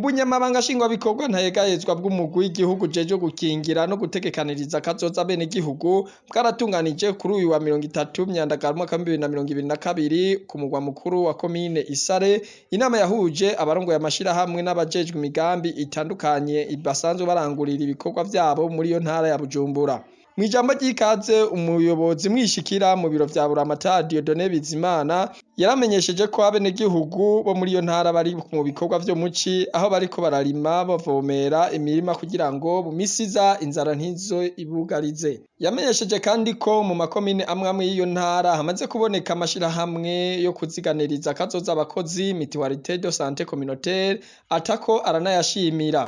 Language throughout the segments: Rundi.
Ubunyamabanga nshingwabikorwa ntayegayezwa bw'umugwi w'igihugu ujejwe gukingira no gutegekaniriza kazoza abenegihugu bwaratunganije kuri uyu wa 30 Myandagaro umwaka w'2022 ku mugwa mukuru wa komine Isare inama yahuje abarongoye amashirahamwe n'abajejwe imigambi itandukanye basanzwe barangurira ibikorwa vyabo muri iyo ntara ya Bujumbura. Mw'ijambo ry'ikaze, umuyobozi mwishikira mu biro vya Buramatari, Dieudonné Bizimana, yaramenyesheje ko abenegihugu bo muri iyo ntara bari mu bikorwa vyo muci, aho bariko bararima, bavomera imirima kugira ngo mu misi iza inzara ntizo ibugarize. Yamenyesheje kandi ko mu makomine amwe amwe y'iyo ntara hamaze kuboneka amashirahamwe yo kuziganiriza kazoza abakozi, mutualité de santé communautaire, atako aranayashimira.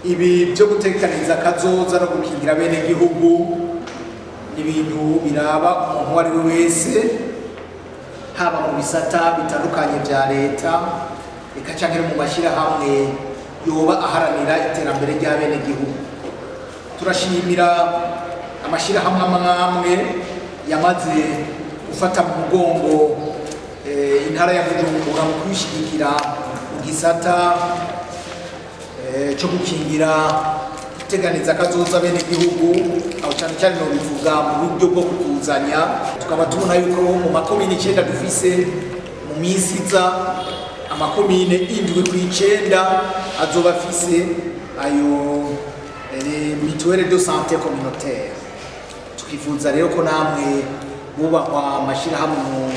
Ibi byo gutekaniriza kazoza no gukingira bene gihugu ni ibintu biraba umuntu uwo ari we wese, haba mu bisata bitandukanye vya leta, eka canke no mu mashyirahamwe yoba aharanira iterambere ry'abene gihugu. Turashimira amashyirahamwe amwe amwe yamaze gufata mu mugongo intara ya Bujumbura mu kwishyigikira mu gisata cyo gukingira, guteganiza kazoza bene gihugu. Aho cyane cyane no bivuga mu buryo bwo kuvuzanya. Tukaba tubona yuko mu makomine 9 dufise, mu minsi iza amakomine 7 ku 9 azoba afise ayo mutuelle de santé communautaire. Tukifuza rero ko namwe bubahwa amashyirahamwe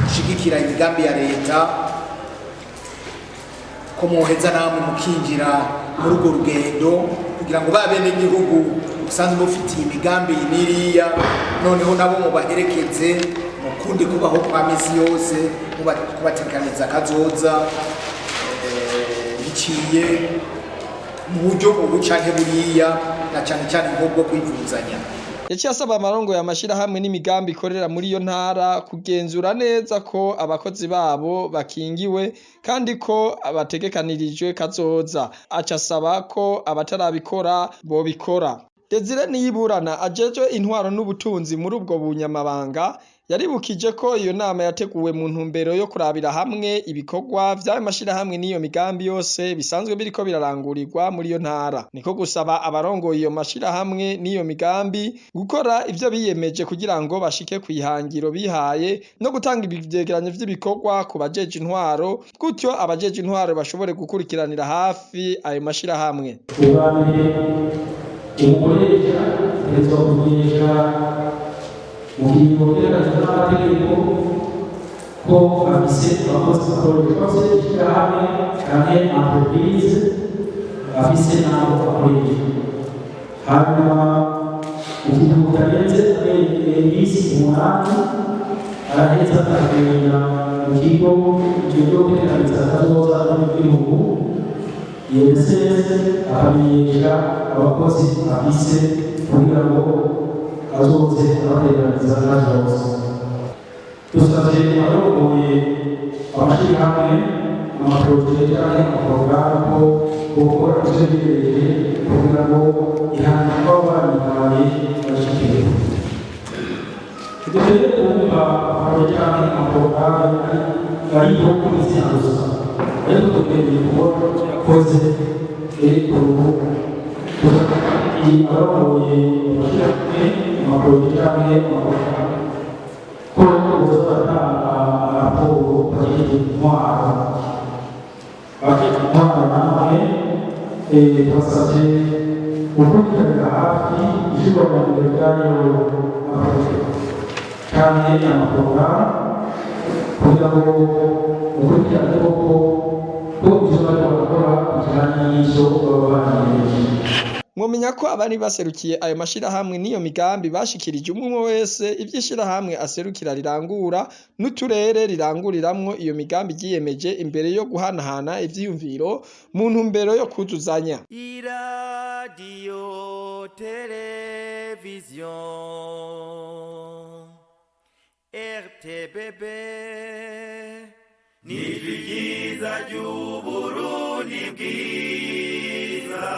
mushigikira imigambi ya leta, ko mwoheza namwe mukinjira muri urwo rugendo, kugira ngo ba bene gihugu musanzwe mufitiye imigambi iyi n'iriya, noneho nabo mubaherekeze mukundi kubaho kwa misi yose, kubatekaniza kazoza biciye mu buryo ubu canke buriya, na cane cane nk'ubwo kwivuzanya. Yaciye asaba amarongo y'amashirahamwe n'imigambi ikorera muri iyo ntara kugenzura neza ko abakozi babo bakingiwe kandi ko bategekanirijwe kazoza. Aca asaba ko abatarabikora bobikora. Desire Niyiburana, ajejwe intwaro n'ubutunzi muri ubwo bunyamabanga, yaribukije ko iyo nama yateguwe mu ntumbero yo kurabira hamwe ibikorwa vy'ayo mashirahamwe n'iyo migambi yose bisanzwe biriko birarangurirwa muri iyo ntara. Niko gusaba abarongoye iyo mashirahamwe n'iyo migambi gukora ivyo biyemeje kugira ngo bashike kw'ihangiro bihaye, no gutanga ivyegeranyo vy'ibikorwa ku bajeje intwaro, gutyo abajeje intwaro bashobore gukurikiranira hafi ayo mashirahamwe. Ubwa mbere, umukoresha ategerezwa kumenyesha mu kiringo kigaragazwa n'amategeko ko afise abakozi akoresha, ko afise ishirahamwe canke entreprise, afise n'abo akoresha. Hanyuma mu kiringo kitarenze iminsi 8 araheza akagenda mu kigo kijejwe gutekaniriza akazoza n'abenegihugu, INSS, akamenyesha abakozi afise kugira ngo azoze abateganiriza kazoza. Dusavye abarongoye amashirahamwe, amaprojets canke amaporogaramu ko bokora ivyo biyemeje kugira ngo ihangiro baba barihaye bashikire. Ntidukeneye kumva amaprojets canke amaporogaramu ariho ku izina gusa, ariko dukeneye kubona ivyo yakoze ku rubuga. Dusabye abarongoye amashirahamwe, amaprojets canke amaporogaramu ko boza baratanga raporo bajejwe intwaro. Abajejwe intwaro namwe, tubasavye gukurikiranira hafi ishirwa mu ngiro ry'ayo maprojets canke amaporogaramu, kugira ngo mukurikirane koko ko ivyo bariko barakora bijanye n'ivyo baba bariyemeje. Mwomenya ko abari baserukiye ayo mashirahamwe n'iyo migambi bashikirije umwe umwe wese ivy'ishirahamwe aserukira rirangura n'uturere riranguriramwo iyo migambi ryiyemeje, imbere yo guhanahana ivyiyumviro mu ntumbero yo kuzuzanya. Iradiyo televiziyo RTBB ni ryiza ry'Uburundi bwiza.